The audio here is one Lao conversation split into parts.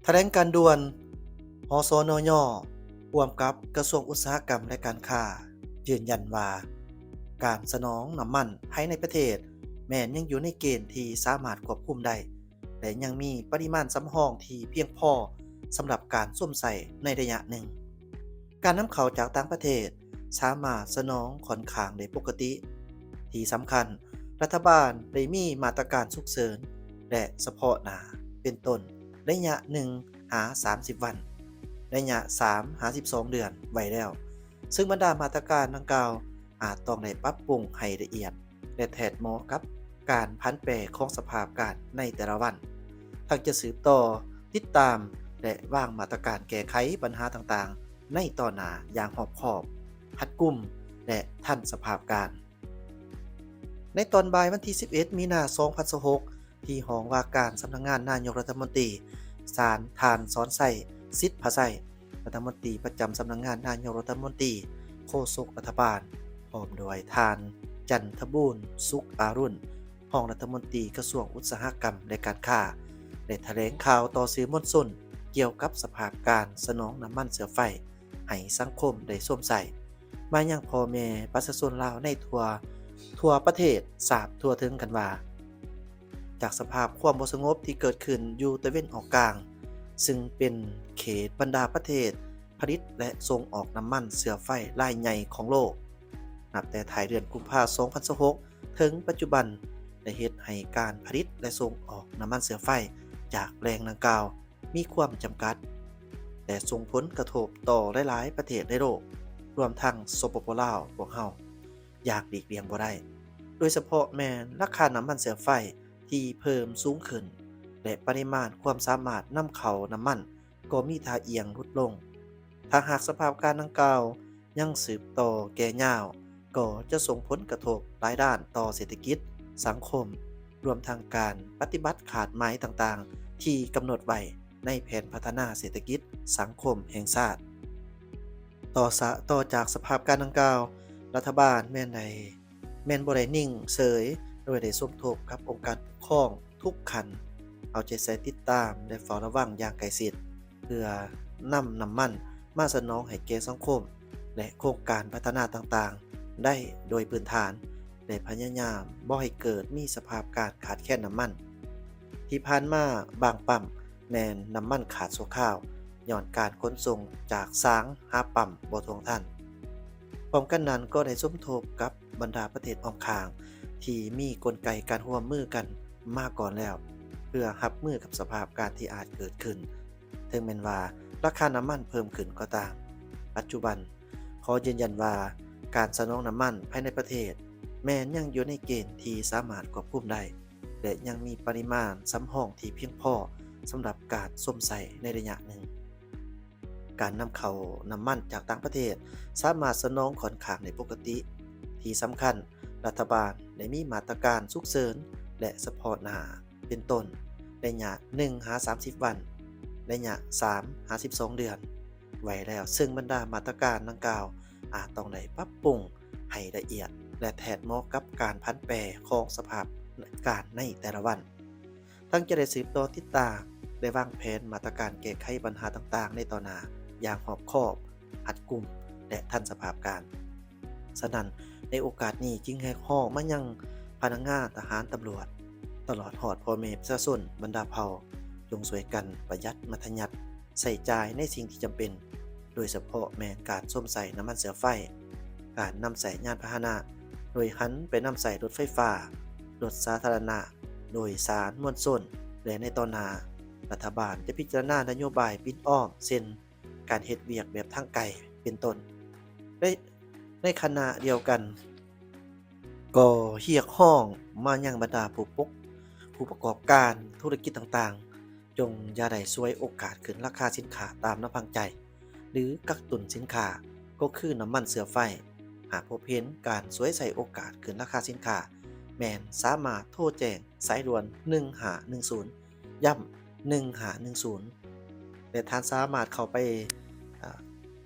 ຖະແຫຼງການດ່ວນ ຫສນຍ ຮ່ວມກັບກະຊວງອຸດສາຫະກຳ ແລະ ການຄ້າ ຢືນຢັນວ່າ ການສະໜອງນ້ຳມັນພາຍໃນປະເທດ ແມ່ນຍັງຢູ່ໃນເກນທີ່ສາມາດຄວບຄຸມໄດ້ ແລະ ຍັງມີປະລິມານສຳຮອງທີ່ພຽງພໍສຳລັບການຊົມໃຊ້ໃນໄລຍະໜຶ່ງ. ການນຳເຂົ້າຈາກຕ່າງປະເທດສາມາດສະໜອງຂ້ອນຂ້າງໄດ້ປົກກະຕິ. ທີ່ສຳຄັນ, ລັດຖະບານໄດ້ມີມາດຕະການສຸກເສີນ ແລະ ສະເພາະໜ້າ ເປັນຕົ້ນ ໄລຍະໜຶ່ງຫາສາມສິບວັນ, ໄລຍະສາມຫາສິບສອງເດືອນໄວ້ແລ້ວ, ເຊິ່ງບັນດາມາດຕະການດັ່ງກ່າວອາດຕ້ອງໄດ້ປັບປຸງໃຫ້ລະອຽດ ແລະ ແທດເໝາະກັບການຜັນແປຂອງສະພາບການໃນແຕ່ລະວັນ, ທັງຈະສືບຕໍ່ຕິດຕາມ ແລະ ວາງມາດຕະການແກ້ໄຂບັນຫາຕ່າງໆໃນຕໍ່ໜ້າຢ່າງຮອບຄອບ, ຮັດກຸມ ແລະ ທັນສະພາບການ. ໃນຕອນບ່າຍວັນທີສິບເອັດ ມີນາ ສອງພັນຊາວຫົກ ທີ່ຫ້ອງວ່າການສຳນັກງານນາຍົກລັດຖະມົນຕີ, ທ່ານ ທ່ານ ສອນໄຊ ສິດພະໄຊ ລັດຖະມົນຕີປະຈຳສຳນັກງານນາຍົກລັດຖະມົນຕີ, ໂຄສົກລັດຖະບານ, ພ້ອມດ້ວຍທ່ານ ຈັນທະບູນ ສຸກອາລຸນ ຮອງລັດຖະມົນຕີກະຊວງອຸດສາຫະກຳ ແລະ ການຄ້າ ໄດ້ຖະແຫຼງຂ່າວຕໍ່ສື່ມວນຊົນກ່ຽວກັບສະພາບການສະໜອງນ້ຳມັນເຊື້ອໄຟໃຫ້ສັງຄົມໄດ້ຊົມໃຊ້ ມາຍັງພໍ່ແມ່ປະຊາຊົນລາວໃນທົ່ວ, ທົ່ວປະເທດຊາບທົ່ວເຖິງກັນວ່າ ຈາກສະພາບຄວາມບໍ່ສະຫງົບທີ່ເກີດຂຶ້ນຢູ່ຕາເວັນອອກກາງ, ຊຶ່ງເປັນເຂດບັນດາປະເທດຜະລິດ ແລະ ສົ່ງອອກນ້ຳມັນເຊື້ອໄຟລາຍໃຫຍ່ຂອງໂລກ, ນັບແຕ່ທ້າຍເດືອນກຸມພາ ສອງພັນຊາວຫົກ ເຖິງປັດຈຸບັນ ໄດ້ເຮັດໃຫ້ການຜະລິດ ແລະ ສົ່ງອອກນ້ຳມັນເຊື້ອໄຟຈາກແຫຼ່ງດັ່ງກ່າວ ມີຄວາມຈຳກັດ ແລະ ສົ່ງຜົນກະທົບຕໍ່ຫຼາຍໆປະເທດໃນໂລກ, ລວມທັງ ສປປ ລາວ ພວກເຮົາ ຢ່າງຫຼີກລ່ຽງບໍ່ໄດ້, ໂດຍສະເພາະແມ່ນລາຄານ້ຳມັນເຊື້ອໄຟທີ່ເພີ່ມສູງຂຶ້ນ ແລະ ປະລິມານຄວາມສາມາດນຳເຂົ້ານ້ຳມັນກໍມີທ່າອ່ຽງຫຼຸດລົງ. ຖ້າຫາກສະພາບການດັ່ງກ່າວຍັງສືບຕໍ່ແກ່ຍາວ, ກໍຈະສົ່ງຜົນກະທົບຫຼາຍດ້ານຕໍ່ເສດຖະກິດ, ສັງຄົມ, ລວມທັງການປະຕິບັດຄາດໝາຍຕ່າງໆທີ່ກຳນົດໄວ້ໃນແຜນພັດທະນາເສດຖະກິດສັງຄົມແຫ່ງຊາດ. ຕໍ່ສະ, ຕໍ່ຈາກສະພາບການດັ່ງກ່າວ, ລັດຖະບານແມ່ນໄດ້, ແມ່ນບໍ່ໄດ້ນິ່ງເສີຍ, ໂດຍໄດ້ສົມທົບກັບອົງການປົກຄອງທຸກຂັ້ນ, ເອົາໃຈໃສ່ຕິດຕາມ ແລະ ເຝົ້າລະວັງຢ່າງໃກ້ຊິດ ເພື່ອນຳນ້ຳມັນມາສະໜອງໃຫ້ແກ່ສັງຄົມ ແລະ ໂຄງການພັດທະນາຕ່າງໆໄດ້ໂດຍພື້ນຖານ ແລະ ພະຍາຍາມບໍ່ໃຫ້ເກີດມີສະພາບການຂາດແຄນນ້ຳມັນ. ທີ່ຜ່ານມາບາງປ້ຳແມ່ນນ້ຳມັນຂາດຊົ່ວຄາວ ຍ້ອນການຂົນສົ່ງຈາກສາງຫາປ້ຳບໍ່ທ່ວງທັນ. ພ້ອມກັນນັ້ນກໍໄດ້ສົມທົບກັບບັນດາປະເທດອ້ອມຂ້າງທີ່ມີກົນໄກການຮ່ວມມືກັນມາກ່ອນແລ້ວ ເພື່ອຮັບມືກັບສະພາບການທີ່ອາດເກີດຂຶ້ນ. ເຖິງແມ່ນວ່າລາຄານ້ຳມັນເພີ່ມຂຶ້ນກໍຕາມ, ປັດຈຸບັນຂໍຢືນຢັນວ່າການສະໜອງນ້ຳມັນພາຍໃນປະເທດແມ່ນຍັງຢູ່ໃນເກນທີ່ສາມາດຄວບຄຸມໄດ້ ແລະ ຍັງມີປະລິມານສຳຮອງທີ່ພຽງພໍສຳລັບການຊົມໃຊ້ໃນໄລຍະໜຶ່ງ. ການນຳເຂົ້ານ້ຳມັນຈາກຕ່າງປະເທດສາມາດສະໜອງຂ້ອນຂ້າງໄດ້ປົກກະຕິ. ທີ່ສຳຄັນ, ລັດຖະບານໄດ້ມີມາດຕະການສຸກເສີນ ແລະ ສະເພາະໜ້າ ເປັນຕົ້ນ ໄລຍະໜຶ່ງຫາສາມສິບວັນ, ໄລຍະສາມຫາສິບສອງເດືອນໄວ້ແລ້ວ, ເຊິ່ງບັນດາມາດຕະການດັ່ງກ່າວອາດຕ້ອງໄດ້ປັບປຸງໃຫ້ລະອຽດ ແລະ ແທດເໝາະກັບການຜັນແປຂອງສະພາບການໃນແຕ່ລະວັນ. ທັງຈະໄດ້ສືບຕໍ່ຕິດຕາມ ແລະ ວາງແຜນມາດຕະການແກ້ໄຂບັນຫາຕ່າງໆໃນຕໍ່ໜ້າຢ່າງຮອບຄອບ, ຮັດກຸມ ແລະ ທັນສະພາບການ. ສະນັ້ນ, ໃນໂອກາດນີ້ຈຶ່ງຮຽກຮ້ອງມາຍັງພະນັກງານ, ທະຫານ, ຕຳຫຼວດ, ຕະຫຼອດຮອດພໍ່ແມ່ປະຊາຊົນບັນດາເຜົ່າ, ຈົ່ງຊ່ວຍກັນປະຢັດ, ມັດທະຍັດໃຊ້ຈ່າຍໃນສິ່ງທີ່ຈຳເປັນ, ໂດຍສະເພາະແມ່ນການຊົມໃຊ້ນ້ຳມັນເຊື້ອໄຟ, ການນຳໃຊ້ຍານພາຫະນະ, ໂດຍຫັນໄປນຳໃຊ້ລົດໄຟຟ້າ, ລົດສາທາລະນະ, ໂດຍສານມວນຊົນ ແລະ ໃນຕໍ່ໜ້າ, ລັດຖະບານຈະພິຈາລະນານະໂຍບາຍປິ່ນອ້ອມ ເຊັ່ນ ການເຮັດວຽກແບບທາງໄກ ເປັນຕົ້ນ. ໃນ, ໃນຂະນະດຽວກັນ, ກໍຮຽກຮ້ອງມາຍັງບັນດາຜູ້ປົກ, ຜູ້ປະກອບການທຸລະກິດຕ່າງໆ, ຈົ່ງຢ່າໄດ້ສວຍໂອກາດຂຶ້ນລາຄາສິນຄ້າຕາມລຳພັງໃຈ ຫຼື ກັກຕຸນສິນຄ້າ, ກໍຄືນ້ຳມັນເຊື້ອໄຟ. ຫາກພົບເຫັນການສວຍໃຊ້ໂອກາດຂຶ້ນລາຄາສິນຄ້າ, ແມ່ນສາມາດໂທແຈ້ງສາຍດ່ວນໜຶ່ງຫ້າໜຶ່ງສູນ, ຢ້ຳ ໜຶ່ງຫ້າໜຶ່ງສູນ ແລະ ທ່ານສາມາດເຂົ້າໄປ, ອາ,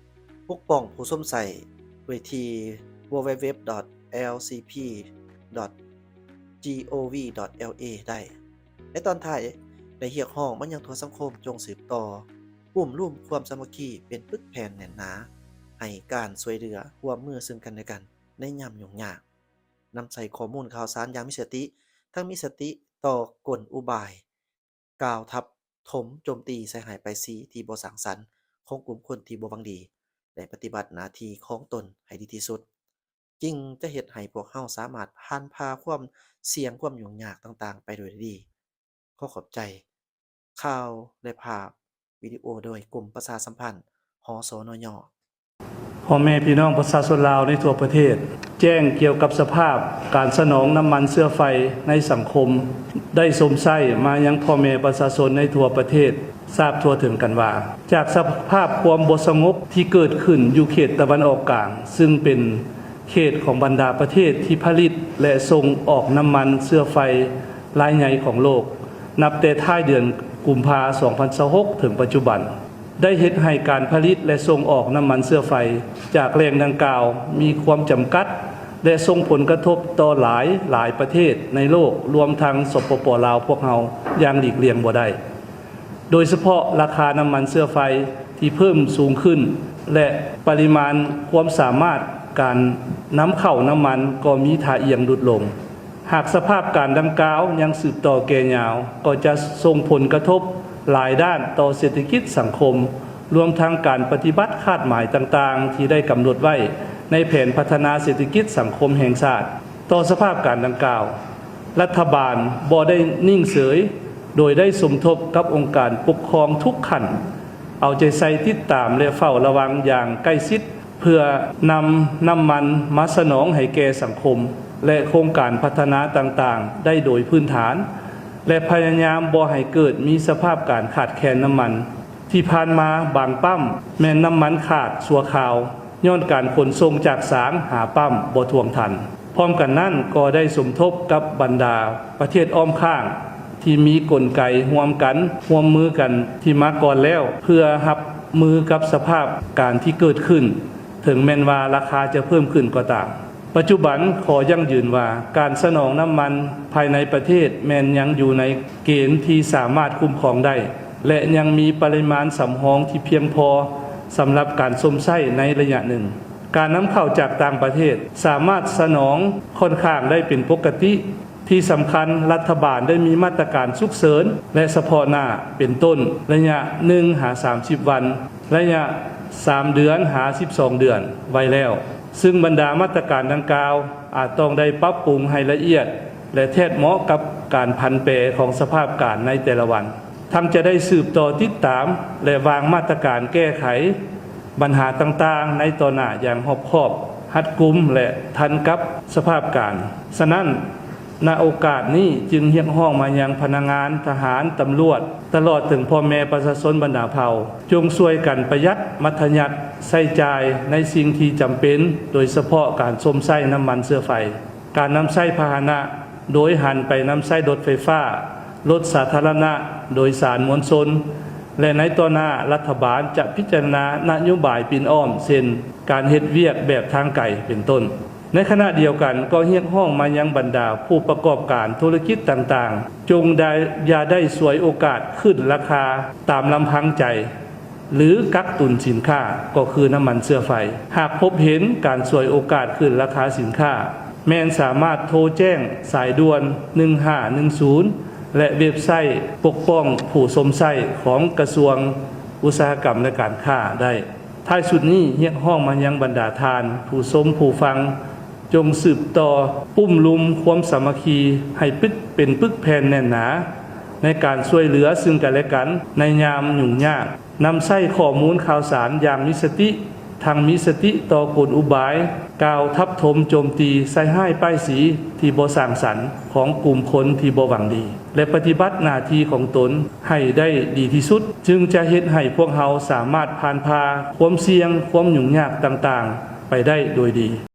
ປົກປ້ອງຜູ້ຊົມໃຊ້ໄດ້ທີ່ www.lcp.gov.la ໄດ້. ໃນຕອນທ້າຍ ໄດ້ຮຽກຮ້ອງມາຍັງທົ່ວສັງຄົມ ຈົ່ງສືບຕໍ່ ກຸ້ມລຸມຄວາມສາມັກຄີ ເປັນປຶກແຜ່ນແໜ້ນໜາ ໃຫ້ການຊ່ວຍເຫຼືອຮ່ວມມືເຊິ່ງກັນແລະກັນ ໃນຍາມຫຍຸ້ງຍາກ. ນຳໃຊ້ຂໍ້ມູນຂ່າວສານຢ່າງມີສະຕິ, ທັງມີສະຕິຕໍ່ກົນອຸບາຍ ກ່າວທັບຖົມໂຈມຕີໃສ່ຮ້າຍປ້າຍສີທີ່ບໍ່ສ້າງສັນ ຂອງກຸ່ມຄົນທີ່ບໍ່ຫວັງດີ ແລະ ປະຕິບັດໜ້າທີ່ຂອງຕົນໃຫ້ດີທີ່ສຸດ, ຈຶ່ງຈະເຮັດໃຫ້ພວກເຮົາສາມາດຜ່ານຜ່າຄວາມສ່ຽງ, ຄວາມຫຍຸ້ງຍາກຕ່າງໆໄປໂດຍດີ. ຂໍຂອບໃຈ. ຂ່າວ ແລະ ພາບວິດີໂອໂດຍ ກົມປະຊາສຳພັນ ຮສນຍ. ພໍ່ແມ່ພີ່ນ້ອງປະຊາຊົນລາວໃນທົ່ວປະເທດ ແຈ້ງກ່ຽວກັບສະພາບການສະໜອງນ້ຳມັນເຊື້ອໄຟໃນສັງຄົມ ໄດ້ຊົມໃຊ້ມາຍັງພໍ່ແມ່ປະຊາຊົນໃນທົ່ວປະເທດ ຊາບທົ່ວເຖິງກັນວ່າ ຈາກສະພາບຄວາມບໍ່ສະຫງົບທີ່ເກີດຂຶ້ນຢູ່ເຂດຕາເວັນອອກກາງ ຊຶ່ງເປັນເຂດຂອງບັນດາປະເທດທີ່ຜະລິດ ແລະ ສົ່ງອອກນ້ຳມັນເຊື້ອໄຟລາຍໃຫຍ່ຂອງໂລກ ນັບແຕ່ທ້າຍເດືອນກຸມພາ ສອງພັນຊາວຫົກ ເຖິງປັດຈຸບັນ ໄດ້ເຮັດໃຫ້ການຜະລິດ ແລະ ສົ່ງອອກນ້ຳມັນເຊື້ອໄຟຈາກແຫຼ່ງດັ່ງກ່າວມີຄວາມຈຳກັດ ແລະ ສົ່ງຜົນກະທົບຕໍ່ຫຼາຍ, ຫຼາຍປະເທດໃນໂລກ, ລວມທັງ ສປປ ລາວ ພວກເຮົາຢ່າງຫຼີກລ່ຽງບໍ່ໄດ້. ໂດຍສະເພາະລາຄານ້ຳມັນເຊື້ອໄຟທີ່ເພີ່ມສູງຂຶ້ນ ແລະ ປະລິມານຄວາມສາມາດການນຳເຂົ້ານ້ຳມັນກໍມີທ່າອ່ຽງຫຼຸດລົງ. ຫາກສະພາບການດັ່ງກ່າວຍັງສືບຕໍ່ແກ່ຍາວ, ກໍຈະສົ່ງຜົນກະທົບຫຼາຍດ້ານຕໍ່ເສດຖະກິດສັງຄົມ, ລວມທັງການປະຕິບັດຄາດໝາຍຕ່າງໆທີ່ໄດ້ກຳນົດໄວ້ໃນແຜນພັດທະນາເສດຖະກິດສັງຄົມແຫ່ງຊາດ. ຕໍ່ສະພາບການດັ່ງກ່າວ, ລັດຖະບານບໍ່ໄດ້ນິ່ງເສີຍ, ໂດຍໄດ້ສົມທົບກັບອົງການປົກຄອງທຸກຂັ້ນ, ເອົາໃຈໃສ່ຕິດຕາມ ແລະ ເຝົ້າລະວັງຢ່າງໃກ້ຊິດ ເພື່ອນຳນ້ຳມັນມາສະໜອງໃຫ້ແກ່ສັງຄົມ ແລະ ໂຄງການພັດທະນາຕ່າງໆໄດ້ໂດຍພື້ນຖານ ແລະ ພະຍາຍາມບໍ່ໃຫ້ເກີດມີສະພາບການຂາດແຄນນ້ຳມັນ. ທີ່ຜ່ານມາບາງປ້ຳແມ່ນນ້ຳມັນຂາດຊົ່ວຄາວ ຍ້ອນການຂົນສົ່ງຈາກສາງຫາປ້ຳບໍ່ທ່ວງທັນ. ພ້ອມກັນນັ້ນກໍໄດ້ສົມທົບກັບບັນດາປະເທດອ້ອມຂ້າງ ທີ່ມີກົນໄກຮ່ວມກັນ, ຮ່ວມມືກັນທີ່ມາກ່ອນແລ້ວ ເພື່ອຮັບມືກັບສະພາບການທີ່ເກີດຂຶ້ນ, ເຖິງແມ່ນວ່າລາຄາຈະເພີ່ມຂຶ້ນກໍຕາມ. ປັດຈຸບັນຂໍຢັ້ງຢືນວ່າ ການສະໜອງນ້ຳມັນພາຍໃນປະເທດແມ່ນຍັງຢູ່ໃນເກນທີ່ສາມາດຄຸ້ມຄອງໄດ້ ແລະ ຍັງມີປະລິມານສຳຮອງທີ່ພຽງພໍສຳລັບການຊົມໃຊ້ໃນໄລຍະໜຶ່ງ. ການນຳເຂົ້າຈາກຕ່າງປະເທດສາມາດສະໜອງຂ້ອນຂ້າງໄດ້ເປັນປົກກະຕິ. ທີ່ສຳຄັນ, ລັດຖະບານໄດ້ມີມາດຕະການສຸກເສີນ ແລະ ສະເພາະໜ້າ ເປັນຕົ້ນ ໄລຍະໜຶ່ງຫາສາມສິບວັນ, ໄລຍະສາມເດືອນຫາສິບສອງເດືອນໄວ້ແລ້ວ, ຊຶ່ງບັນດາມາດຕະການດັ່ງກ່າວອາດຕ້ອງໄດ້ປັບປຸງໃຫ້ລະອຽດ ແລະ ແທດເໝາະກັບການຜັນແປຂອງສະພາບການໃນແຕ່ລະວັນ. ທັງຈະໄດ້ສືບຕໍ່ຕິດຕາມ ແລະ ວາງມາດຕະການແກ້ໄຂບັນຫາຕ່າງໆໃນຕໍ່ໜ້າຢ່າງຮອບຄອບ, ຮັດກຸມ ແລະ ທັນກັບສະພາບການ. ສະນັ້ນ, ນະໂອກາດນີ້ຈຶ່ງຮຽກຮ້ອງມາຍັງພະນັກງານ, ທະຫານ, ຕຳຫຼວດ, ຕະຫຼອດເຖິງພໍ່ແມ່ປະຊາຊົນບັນດາເຜົ່າ, ຈົ່ງຊ່ວຍກັນປະຢັດ, ມັດທະຍັດ, ໃຊ້ຈ່າຍໃນສິ່ງທີ່ຈຳເປັນ, ໂດຍສະເພາະການຊົມໃຊ້ນ້ຳມັນເຊື້ອໄຟ. ການນຳໃຊ້ພາຫະນະ ໂດຍຫັນໄປນຳໃຊ້ລົດໄຟຟ້າ, ລົດສາທາລະນະໂດຍສານມວນຊົນ ແລະ ໃນຕໍ່ໜ້າ ລັດຖະບານຈະພິຈາລະນານະໂຍບາຍປິ່ນອ້ອມ ເຊັ່ນ ການເຮັດວຽກແບບທາງໄກ ເປັນຕົ້ນ. ໃນຂະນະດຽວກັນກໍຮຽກຮ້ອງມາຍັງບັນດາຜູ້ປະກອບການທຸລະກິດຕ່າງໆ, ຈົ່ງໄດ້, ຢ່າໄດ້ສວຍໂອກາດຂຶ້ນລາຄາຕາມລຳພັງໃຈ ຫຼື ກັກຕຸນສິນຄ້າ ກໍຄືນ້ຳມັນເຊື້ອໄຟ. ຫາກພົບເຫັນການສວຍໂອກາດຂຶ້ນລາຄາສິນຄ້າ, ແມ່ນສາມາດໂທແຈ້ງສາຍດ່ວນ ໜຶ່ງຫ້າໜຶ່ງສູນ ແລະ ເວັບໄຊປົກປ້ອງຜູ້ຊົມໃຊ້ຂອງກະຊວງອຸດສາຫະກຳ ແລະ ການຄ້າໄດ້. ທ້າຍສຸດນີ້, ຮຽກຮ້ອງມາຍັງບັນດາທ່ານຜູ້ຊົມຜູ້ຟັງ, ຈົ່ງສືບຕໍ່ປຸ້ມລຸມຄວາມສາມັກຄີໃຫ້ປຶກ, ເປັນປຶກແຜ່ນແໜ້ນໜາ ໃນການຊ່ວຍເຫຼືອເຊິ່ງກັນແລະກັນໃນຍາມຫຍຸ້ງຍາກ. ນຳໃຊ້ຂໍ້ມູນຂ່າວສານຢ່າງມີສະຕິ, ທັງມີສະຕິຕໍ່ກົນອຸບາຍ, ກ່າວທັບຖົມໂຈມຕີ, ໃສ່ຮ້າຍປ້າຍສີທີ່ບໍ່ສ້າງສັນຂອງກຸ່ມຄົນທີ່ບໍ່ຫວັງດີ ແລະ ປະຕິບັດໜ້າທີ່ຂອງຕົນໃຫ້ໄດ້ດີທີ່ສຸດ, ຈຶ່ງຈະເຮັດໃຫ້ພວກເຮົາສາມາດຜ່ານຜ່າຄວາມສ່ຽງ, ຄວາມຫຍຸ້ງຍາກຕ່າງໆໄປໄດ້ໂດຍດີ.